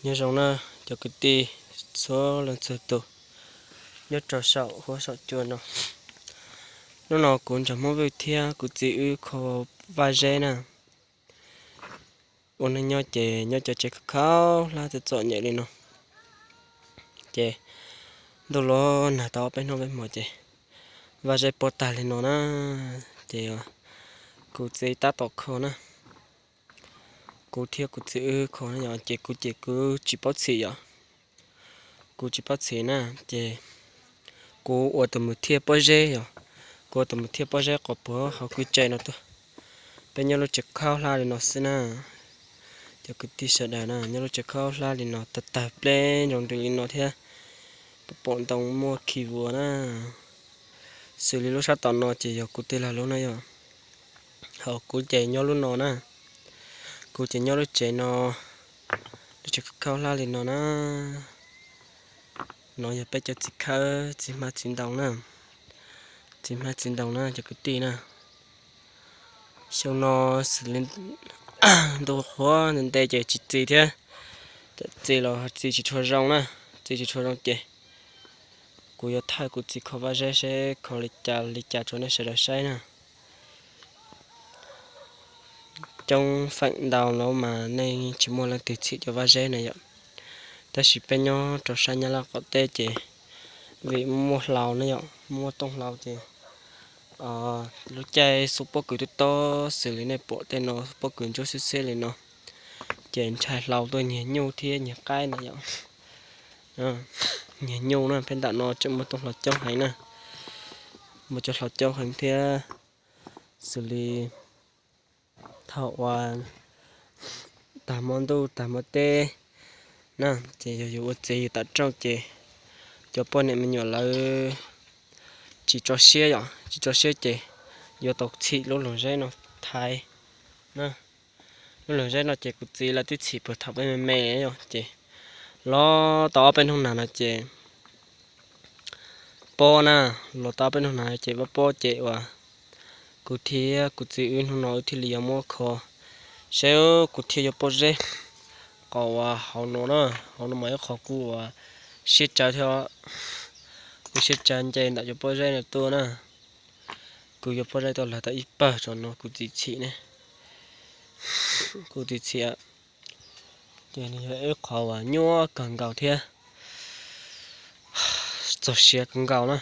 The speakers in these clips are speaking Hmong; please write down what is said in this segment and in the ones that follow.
Nyob zoo na cov kwv tij txhua leej txhua tus nyob rau saum huab saum cua no. Hnub no kuv Ntsuag Hmoob Vwj thiab kuv txiv wb kho vaj zeb na. Ua neej nyob ces nyob cov tsev khaub khaub hlab txom txom nyem li no, ces ntuj los nag tau ob peb hnub peb hmo ces vaj zeb puab tag li no na, ces kuv txiv tab tom kho na. Kuv thiab kuv txiv wb kho na yom, ces kuv ces kuv tsis paub txhim yom. Kuv tsis paub txhim na, ces kuv ua tus mus thiaj pob zeb yom. Kuv ua tus mus thiaj pob zeb qhov puag hauv kwj tse no tuaj. Peb nyob lub tsev khaub hlab li no xwb na. Cov kwv tij sawv daws na, nyob lub tsev khaub hlab li no tag tag pleb nroo ntws li no thiab, pom ntoo muaj khi vuas na. Xws li lub sab tom no ces yog kuv tij laug lub na yom. Ho kuv ces nyob lub no na. Kuv ces nyob lub tsev no, lub tsev khaub hlab li no na. No yog peb cov txiv khawb txiv hmab txiv ntoo na. Txiv hmab txiv ntoo na cov kwv tij na. Xyoo no xws li ntuj qhuav nte ces tsis txi thiab. Txi los txi tsis tshua zoo na, txi tsis tshua zoo ces kuv yuav thaij kuv txiv kho vaj zeb seb kho li cas li cas rau nej sawv daws saib na. Coob feem ntau los mas nej tsis muaj leej twg txhim cov vaj zeb na yom. Tab sis peb nyob rau sab Nyab Laj qaum teb ces vim muaj hlau na yom, muaj tooj hlau ces lub caij xub pob kws twb tob xws li nej pom tej no, pob kws ntsuab xiab xiab li no, ces ntshai hlau tuaj nyiag nyuj thiab nyiag qaib na yom. Nyiag nyuj na, peb nram no tseem muaj tooj hlau coob heev na, muaj cov hlau coob heev thiab. Xws li thaum uas tag hmo ntuj tag hmo teb na, ces yog yus ua txiv yus tam rooj ces cov poj niam me nyuam lawv tsis tso siab yom, tsis tso siab ces yuav tau txhim lub loog zeb no thaiv na. Lub loog zeb no ces kuv txiv lawv twb txhim puag thaum peb me me yom, ces los tau ob peb hnub nag no ces pob na, los tau ob peb hnub nag ces pob pob ces uas kuv thiab kuv txiv wb hnub no wb thiaj li yuav muab kho seb kuv thiaj yuav pob zeb qhov uas hauv no na, hauv no mas ib qho kuv uas siab tsawv thiab, kuv siab tsawv nce ntawm cov pob zeb no tuaj na. Kuv yuav pob zeb tau lag tau ib pawg tso no kuv txiv txhim ne. Kuv txiv txhim ces nws yog ib qho uas nyuaj kawg nkaus thiab txog siav kawg nkaus na.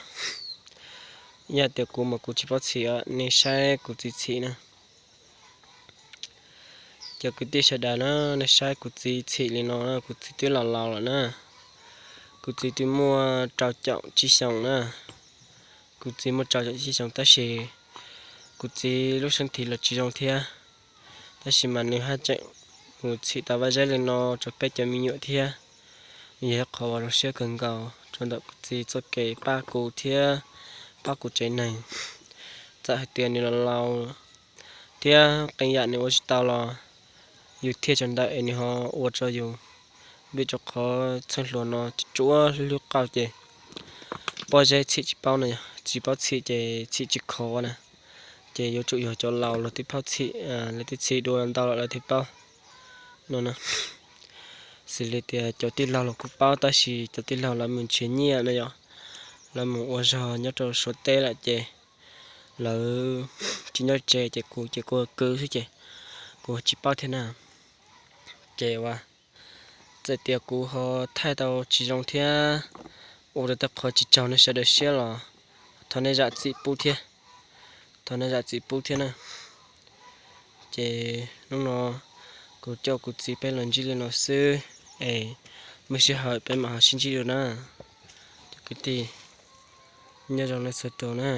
Yog tias kuv mas kuv tsis paub txhim, nej saib kuv txiv txhim na. Cov kwv tij sawv daws na, nej saib kuv txiv txhim li no, kuv txiv twb laus laus lawm na. Kuv txiv twb muaj rau caum tsib xyoos na. Kuv txiv muaj rau caum tsib xyoos tab sis kuv txiv lub seeb thiv los tsis zoo thiab. Tab sis mas nws haj tseem mus txhim tau vaj zeb li no rau peb cov me nyuam thiab. Nws yog ib qho uas zoo siab kawg nkaus rau ntawm kuv txiv txoj kev pab kuv thiab pab kuv tsev neeg. Txawm hais tias nws los laus thiab qee yam nws ua tsis tau los yus thiaj tsa ntawm es nws ho ua rau yus. Vim rau qhov txheej hluas no tsuab hlwb qauj ces pob zeb txhim tsis paub no, tsis paub txhim ces txhim tsis khov na. Ces yuav tsum yog cov laus lawv twb paub txhim, lawv twb txhim dua ntau lawm lawv thiaj paub no na. Xws li tias cov tij laug los kuj paub tab sis cov tij laug lawv mus nrhiav nyiaj no yom, lawv mus ua zog nyob rau Suav teb lawm ces lawv tsis nyob tsev ces kuv ces kuv kwv xwb ces kuv tsis paub thiab na. Ces uas txawm tias kuv ho thaij tau tsis zoo thiab ua rau tej qhov tsis raug nej sawv daws siab los thov nej zam txim pub thiab, thov nej zam txim pub thiab na. Ces hnub no kuv coj kuv txiv peb los ntsib li no xwb es muaj sij hawm peb mam ho sib ntsib dua na. Cov kwv tij, nyob zoo nej txhua tus na.